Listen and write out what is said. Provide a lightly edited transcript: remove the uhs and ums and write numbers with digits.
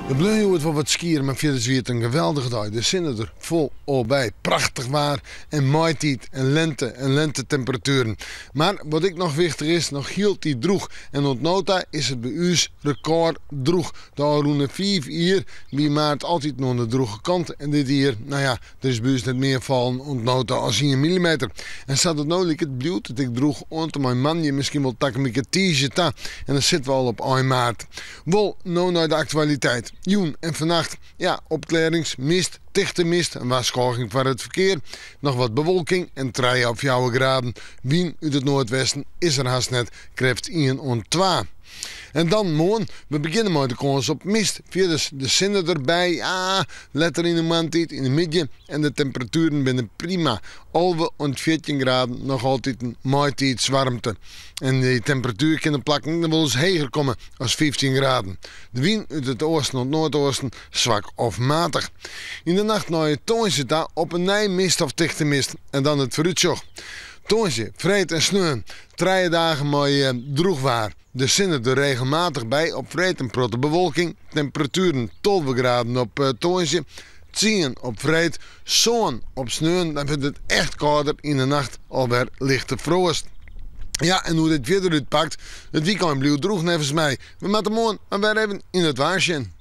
It bleau hjoed wol wat skier, mar fierders wie it in geweldige dei. De sinne der folop by. Prachtich waar en maitiid en lente en lentetemperatueren. Mar wat ek noch wichtich is, noch hieltyd drûch. En oant no ta is it by ús rekôr drûch. De ôfrûne fiif jier wie maart altyd oan de drûge kant en dit jier, no ja, Der is by ús net mear fallen oant no ta as ien millimeter. En sa't it no liket bliuwt it ek drûch oant en mei moandei, miskien wol takom wike tiisdei ta. En dan sitte we al op ein maart. Wol, no nei de aktualiteit. Jûn en fannacht, ja, opklearrings, mist, tichte mist, in warskôging foar it ferkear, noch wat bewolking en trije of fjouwer graden. Wyn út it noardwesten is der hast net, krêft ien oant twa. En dan moarn, we begjinne mei de kâns op mist. Fierders de sinne derby, ja, letter yn de moarntiid, yn de middei en de temperatueren binne prima. 11 oant 14 graden, noch altyd maitiidswaarmte. En dy temperatuer kin op plakken noch wolris heger komme as 15 graden. De wyn út it oasten oant noardoasten swak of matich. Yn de nacht nei tongersdei ta op 'e nij mist of tichte mist en dan it foarútsjoch. Tongersdei, freed en sneon Trije dagen mei drûch waar. De sinne der regelmatich by, op freed in protte bewolking. Temperatueren 12 graden op tongersdei, tsien op freed, sân op sneon. Dan wurdt it echt kâlder, yn de nacht alwer lichte froast. Ja, en hoe't dit fierder útpakt, it wykein bliuwt drûch neffens my. We moatte moarn mar wer even yn it waar sjen.